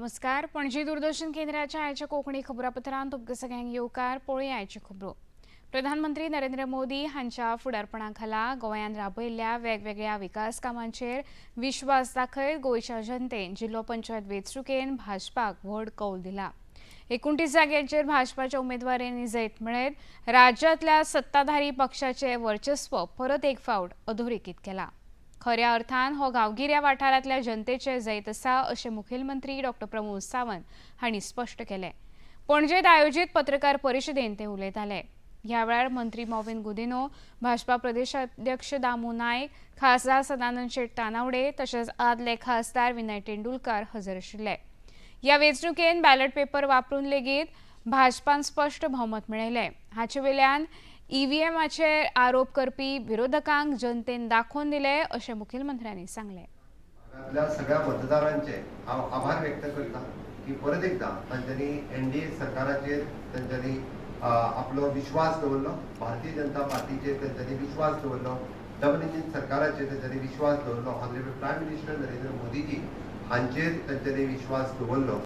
नमस्कार. पणजी दूरदर्शन केंद्राच्या आयच्या कोंकणी खबरापत्रांत तुमकां सगळ्यांक येवकार. पळोवया आयच्यो खबरो. प्रधानमंत्री नरेंद्र मोदी हांच्या फुडारपणा खाला गोंयांत राबयल्ल्या वेगवेगळ्या विकास कामांचेर विश्वास दाखयत गोंयच्या जनतेन जिल्लो पंचायत वेंचणुकेन भाजपाक व्हड कौल दिला. 29 जाग्यांचेर भाजपाच्या उमेदवारांनी जैत मेळयत राज्यांतल्या सत्ताधारी पक्षाचे वर्चस्व परत एक फावट अधोरेखीत केला. खऱ्या अर्थान हो गांवगिऱ्या वाठारांतल्या जनतेचे जैत आसा, अशें मुखेलमंत्री डॉक्टर प्रमोद सावंत हांणी स्पश्ट केलें. पणजेत आयोजीत पत्रकार परिशदेंत ते उलयताले. ह्या वेळार मंत्री मॉविन गुदिन्हो, भाजपा प्रदेशाध्यक्ष दामू नायक, खासदार सदानंद शेट तानावडे तशेंच आदले खासदार विनय तेंडुलकार हजर आशिल्ले. ह्या वेंचणुकेन बॅलट पेपर वापरून लेगीत भाजपान स्पश्ट भोवमत मेळयलें. हाचे वेल्यान ईव्हीएमाचेर आरोप करपी विरोधकांक जनतेन दाखोवन दिले, अशें मुखेलमंत्र्यांनी सांगलें. भागातल्या सगळ्या मतदारांचे हांव आभार व्यक्त करता की परत एकदा तांच्यांनी एनडीए सरकाराचेर तांच्यांनी आपलो विश्वास दवरलो, भारतीय जनता पार्टीचेर तांच्यांनी विश्वास दवरलो, डबल इंजीन सरकाराचेर तांच्यांनी विश्वास दवरलो, ऑनरेबल प्रायम मिनिस्टर नरेंद्र मोदीजी हांचेर तांच्यांनी विश्वास दवरलो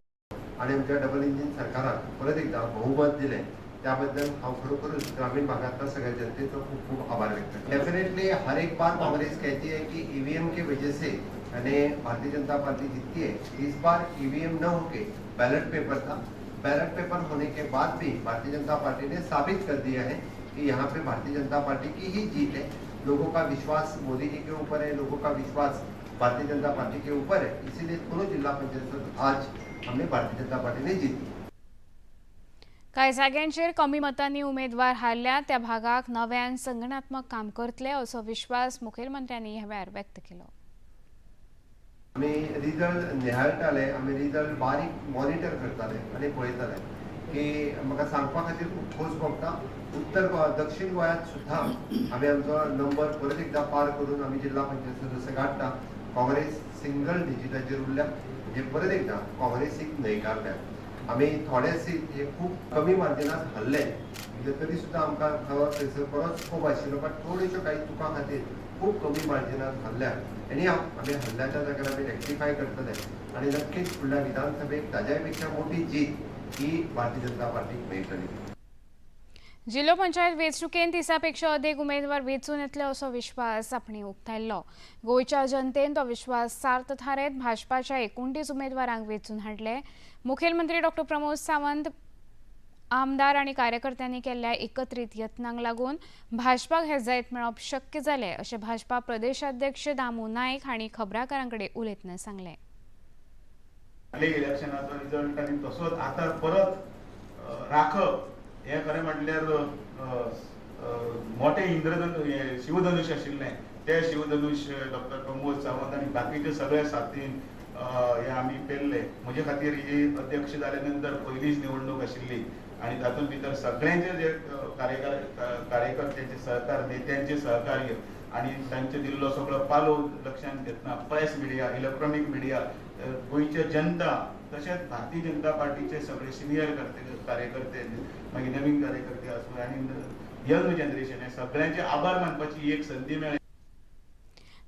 आणि आमच्या डबल इंजीन सरकाराक परत एकदा बहुमत दिलें. त्याबद्दल हांव खरोखरच ग्रामीण भागातल्या सगळ्या जनतेचो खूब खूब आभार व्यक्त करता. डेफिनेटली हर एक बार कांग्रेस कहती है कि ईवीएम के वजह से यानी भारतीय जनता पार्टी जीतती है. इस बार ईवीएम न होके बैलेट पेपर था. बैलेट पेपर होने के बाद भी भारतीय जनता पार्टी ने साबित कर दिया है कि यहाँ पे भारतीय जनता पार्टी की ही जीत है. लोगों का विश्वास मोदी जी के ऊपर है, लोगों का विश्वास भारतीय जनता पार्टी के ऊपर है. इसीलिए दोनों जिला पंचायत आज हमने भारतीय जनता पार्टी ने जीती. कांय जाग्यांचेर कमी मतांनी उमेदवार हारल्या त्या भागाक नव्यान संघटनात्मक काम करतले, असो विश्वास मुखेलमंत्र्यांनी ह्या वेळार व्यक्त केलो. आमी रिजल्ट निहाळटाले, आमी रिजल्ट बारीक मॉनिटर करताले आनी पळयताले की म्हाका सांगपा खातीर खूब खोस भोगता, उत्तर गोवा, दक्षिण गोंयांत सुद्दां आमी आमचो नंबर परत एकदां पार करून आमी जिल्हा पंचायत सदस्य काडटा. काँग्रेस सिंगल डिजिटाचेर उरल्या, म्हणजे परत एकदां काँग्रेसीक न्हयकारल्या. आमी थोडे सीट हे खूब कमी मार्जिनात हारले, म्हणजे तरी सुद्दां आमकां खरो थंयसर बरोच स्कोप आशिल्लो, बट थोड्योश्यो काही चुकां खातीर खूब कमी मार्जिनात हारल्या. आनी आमी हरल्या त्या जाग्यार आमी रेक्टिफाय करतले आनी नक्कीच फुडल्या विधानसभेक ताज्याय पेक्षा मोठी जीत ही भारतीय जनता पार्टीक मेळटली. जिल्हो पंचायत वेंचणुकेन 30 पेक्षा अदीक उमेदवार वेंचून येतले, असो विश्वास आपणे उक्तायल्लो. गोंयच्या जनतेन तो विश्वास सार्थ थारयत भाजपाच्या 29 उमेदवारांक वेंचून हाडले. मुखेलमंत्री डॉक्टर प्रमोद सावंत, आमदार आनी कार्यकर्त्यांनी केल्ल्या एकत्रीत यत्नांक लागून भाजपाक हे जैत मेळप शक्य जालें, अशें भाजपा प्रदेशाध्यक्ष दामू नायक हांणी खबराकारां कडेन उलयतना सांगलें. फाटले इलेक्शनाचो रिजल्ट आनी तसोच आतां परत राखप हें खरें म्हटल्यार अ, अ, मोठें इंद्रधनु हें शिवधनुश आशिल्लें. तें शिवधनुश डॉक्टर प्रमोद सावंत आनी बाकीचे सगळे साथीन हे आमी पेल्ले. म्हजे खातीर ही अध्यक्ष जाल्या नंतर पयलीच निवडणूक आशिल्ली आनी तातूंत भितर सगळ्यांचे जे कार्यकर्त्यांचे सहकार, नेत्यांचे सहकार्य आनी तांचे दिल्लो सगळो पालव लक्षांत घेतना प्रेस मिडिया, इलेक्ट्रॉनीक मिडिया, गोंयचे जनता तशेंच भारतीय जनता पार्टीचे सगळे सिनियर कार्यकर्ते, मागीर नवीन कार्यकर्ते आसूं आनी यंग जनरेशन, हे सगळ्यांचे आभार मानपाची ही एक संदी मेळ्ळी.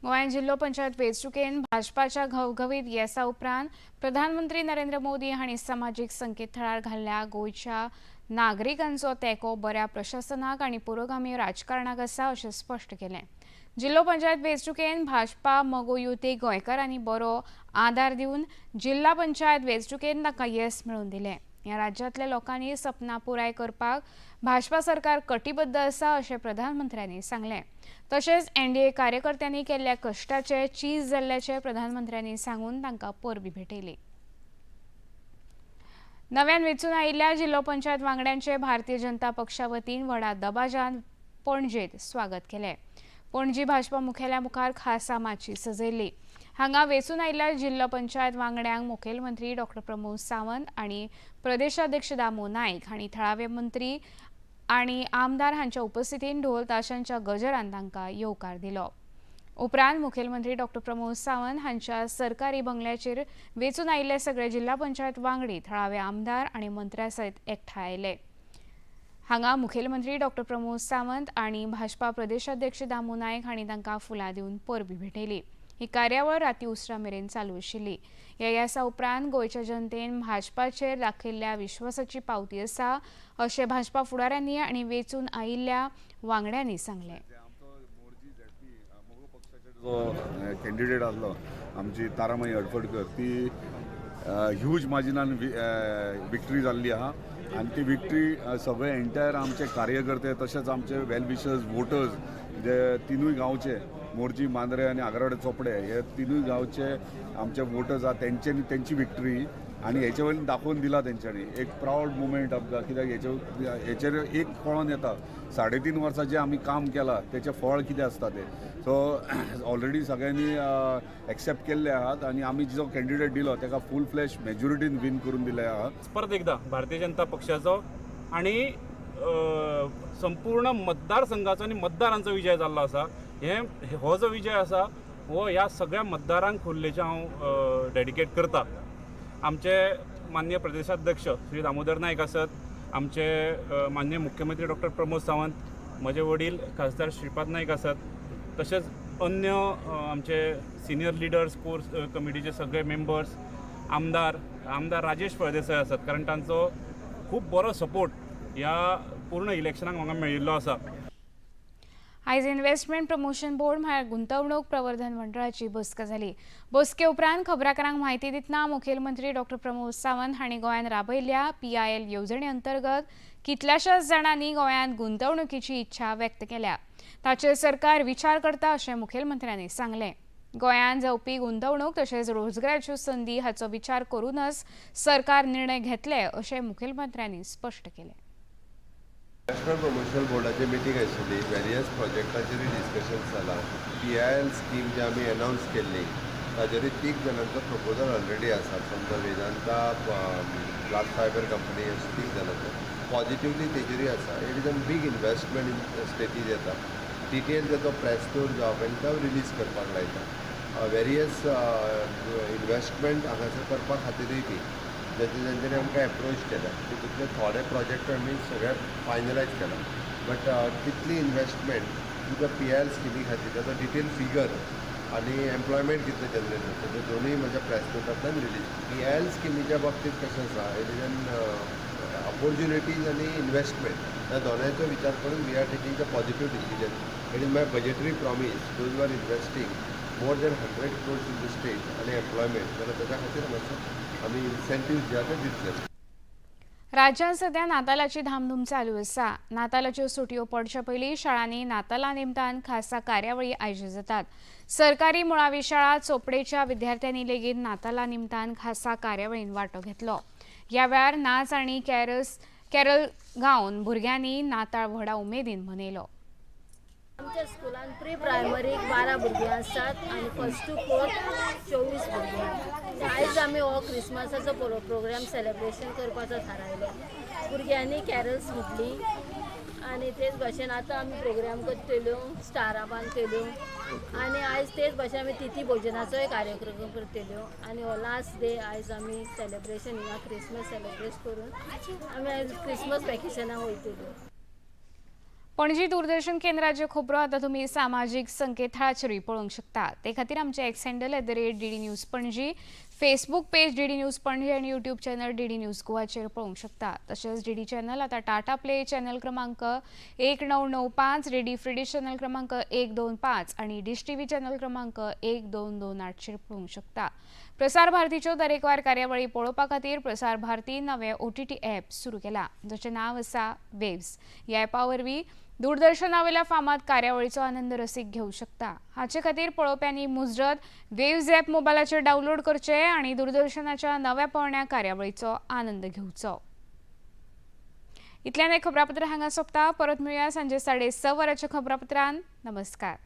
गोंय जिल्हो पंचायत वेंचणुकेन भाजपाच्या घवघवीत येसा उपरांत प्रधानमंत्री नरेंद्र मोदी हांणी समाजीक संकेतथळार घाल्ल्या गोंयच्या नागरिकांचो तेंको बऱ्या प्रशासनाक आनी पुरोगामी राजकारणाक आसा, अशें स्पश्ट केलें. जिल्हो पंचायत वेंचणुकेन भाजपा मगो युती गोंयकारांनी बरो आदार दिवन जिल्हा पंचायत वेंचणुकेन तांकां येस मेळोवन दिलें. ह्या राज्यांतल्या लोकांनी सपनां पुराय करपाक भाजपा सरकार कटिबद्ध आसा, अशें प्रधानमंत्र्यांनी सांगलें. तशेंच एनडीए कार्यकर्त्यांनी केल्ल्या कश्टाचे चीज जाल्ल्याचें प्रधानमंत्र्यांनी सांगून तांकां परबीं भेटयली. नव्यान वेंचून आयिल्ल्या जिल्हो पंचायत वांगड्यांचे भारतीय जनता पक्षा वतीन व्हडा दबाज्यान पणजेत स्वागत केलें. पणजी भाजपा मुखेल्या मुखार खासा माची सजयल्ली. हांगा वेंचून आयिल्ल्या जिल्हो पंचायत वांगड्यांक मुखेलमंत्री डॉक्टर प्रमोद सावंत आनी प्रदेशाध्यक्ष दामू नायक हांणी थळावे मंत्री आनी आमदार हांच्या उपस्थितीन ढोल ताशांच्या गजरान तांकां येवकार दिलो. उपरांत मुखेलमंत्री डॉक्टर प्रमोद सावंत हांच्या सरकारी बंगल्याचेर वेंचून आयिल्ले सगळे जिल्हा पंचायत वांगडी, थळावे आमदार आनी मंत्र्या सयत एकठांय आयले. हांगा मुखेलमंत्री डॉक्टर प्रमोद सावंत आनी भाजपा प्रदेशाध्यक्ष दामू नायक हांणी तांकां फुलां दिवन परबीं भेटयली. ही कार्यावळ राती उसरां मेरेन चालू आशिल्ली. ह्या येसा उपरांत गोंयच्या जनतेन भाजपाचेर दाखयल्ल्या विश्वासाची पावती आसा अशें भाजपा फुडाऱ्यांनी आनी वेंचून आयिल्ल्या वांगड्यांनी सांगलें. जो कॅन्डिडेट आसलो आमची तारामाई हडफडकर, ती ह्यूज मार्जिनान विक्ट्री जाल्ली आहा आनी ती विक्ट्री सगळे एंटायर आमचे कार्यकर्ते तशेंच आमचे वेल विशर्स, वोटर्स जे तिनूय गांवचे, मोरजी, मांद्रे आनी आगरवाडे चोपडे हे तिनूय गांवचे आमचे वोटर्स आहा, तेंच्यांनी तेंची विक्ट्री आनी हेचे वयल्यान दाखोवन दिला तेंच्यांनी. एक प्रावड मुमेंट आमकां, कित्याक हेचेर एक कळोन येता 3.5 वर्सां जें आमी काम केलां तेचें फळ कितें आसता तें. सो ऑलरेडी सगळ्यांनी एक्सेप्ट केल्ले आहात आनी आमी जो कॅन्डिडेट दिलो तेका फूल फ्लॅश मेजॉरिटीन विन करून दिले आहा. परत एकदा भारतीय जनता पक्षाचो आणि संपूर्ण मतदारसंघाचो आनी मतदारांचो विजय जाल्लो आसा. हे हो जो विजय आसा हो ह्या सगळ्या मतदारांक खोर्लेचें हांव डेडिकेट करता. आमचे माननीय प्रदेशाध्यक्ष श्री दामोदर नायक आसत, आमचे माननीय मुख्यमंत्री डॉक्टर प्रमोद सावंत, म्हजे वडील खासदार श्रीपाद नायक आसत, तशेंच अन्य आमचे सिनियर लिडर्स, कोर कमिटीचे सगळे मेंबर्स, आमदार राजेश फळदेसाय आसात, कारण तांचो खूब बरो सपोर्ट ह्या पूर्ण इलेक्शनाक म्हाका मेळिल्लो आसा. आयज इन्व्हेस्टमेंट प्रमोशन बोर्ड म्हळ्यार गुंतवणूक प्रवर्धन मंडळाची बसका जाली. बसके उपरांत खबराकारांक म्हायती दितना मुखेलमंत्री डॉक्टर प्रमोद सावंत हांणी गोंयांत राबयल्ल्या पीआयएल येवजणे अंतर्गत कितल्याशाच जाणांनी गोंयांत गुंतवणुकीची इच्छा व्यक्त केल्या, ताचेर सरकार विचार करता अशें मुखेलमंत्र्यांनी सांगलें. गोंयांत जावपी गुंतवणूक तशेंच रोजगाराच्यो संदी हाचो विचार करूनच सरकार निर्णय घेतले अशें मुखेलमंत्र्यांनी स्पश्ट केलें. नॅशनल प्रमोशन बोर्डाची मिटींग आशिल्ली. वेरियस प्रोजेक्टाचेरूय डिस्कशन जालां. पीआयएल स्कीम जी आमी अनावन्स केल्ली ताजेरूय तीग जाणांचो प्रपोजल ऑलरेडी आसा. समजा वेदांता ग्लास फायबर कंपनी, अशे तीग जाणांचो पॉजिटिवली तेजेरूय आसा. It is a big investment in स्टेटीज येता. डिटेल ताचो प्रेस नोट जो आहा पळय तो रिलीज करपाक लायता. वेरियस इन्वेस्टमेंट हांगासर करपा खातीरूय बी जांचे जांच्यांनी आमकां एप्रोच केल्या, तितूंतले थोडे प्रोजेक्ट आमी सगळे फायनलायज केला, बट कितली इन्वेस्टमेंट तुमच्या पीआयएल स्किमी खातीर ताचो डिटेल फिगर आनी एम्प्लॉयमेंट कितलें जनरेट जाता ते दोनूय म्हज्या प्रेस नोटांतल्यान रिलीज. पीआयएल स्किमीच्या बाबतींत कशें आसा, it is an opportunities आनी इन्वेस्टमेंट ह्या दोनांयचो विचार करून we are taking the positive decision. It is my budgetary promise, those are investing more than 100 crores in the state आनी एम्प्लॉयमेंट जाल्यार ताच्या खातीर मातसो आमी इन्सेंटिव्स जे आहा ते दितले. राज्यांत सध्या नातालाची धामधूम चालू आसा. नातालाच्यो सुटयो पडचे पयलीं शाळांनी नाताला निमतान खासा कार्यावळी आयोजीत जातात. सरकारी मुळावी शाळा चोपडेच्या विद्यार्थ्यांनी लेगीत नाताला निमतान खासा कार्यावळीन वांटो घेतलो. ह्या वेळार नाच आनी कॅरल गावन भुरग्यांनी नाताळ व्हडा उमेदीन मनयलो. आमच्या स्कुलान प्री प्रायमरीक 12 भुरगीं आसात आनी फर्स्ट टू फोर्थ 24 भुरगीं. आयज आमी हो क्रिसमसाचो प्रोग्राम सेलेब्रेशन करपाचो थारायलो. भुरग्यांनी कॅरल्स म्हटली आनी तेच भाशेन आतां आमी प्रोग्राम करतल्यो, स्टारां बांदतल्यो आनी आयज तेच भाशेन आमी तिथी भोजनाचोय कार्यक्रम करतल्यो. आनी हो लास्ट डे आयज आमी सेलेब्रेशन हिंगा क्रिसमस सेलेब्रेट करून आमी आयज क्रिसमस वेकेशनाक वयतल्यो. पणजी दूरदर्शन केंद्राच्यो खबरो आतां तुमी सामाजीक संकेतथळाचेरूय पळोवंक शकता. ते खातीर आमचे X handle @DDNews Panaji, Facebook page DD news Panaji आनी युट्यूब चॅनल डीडी न्यूज गोवाचेर पळोवंक शकता. तशेंच डीडी चॅनल आतां टाटा प्ले चॅनल क्रमांक 1995, डीडी फ्री डिश चॅनल क्रमांक 125 आनी डिश टीव्ही चॅनल क्रमांक 1228चेर पळोवंक शकता. प्रसार भारतीच्यो दरेकवार कार्यावळी पळोवपा खातीर प्रसार भारती नवें ओटीटी ॲप सुरू केला, जाचें नांव आसा वेव्स. ह्या ॲपा वरवीं दूरदर्शनावेल्या फामाद कार्यावळीचो आनंद रसीक घेवंक शकता. हाचे खातीर पळोवप्यांनी मुजरत वेव्ज ॲप मोबायलाचेर डावनलोड करचें आनी दूरदर्शनाच्या नव्या पोरण्या कार्यावळीचो आनंद घेवचो. इतल्यान हें खबरापत्र हांगा सोंपता. परत मेळुया सांजे 6:30 वरांच्या खबरापत्रान. नमस्कार.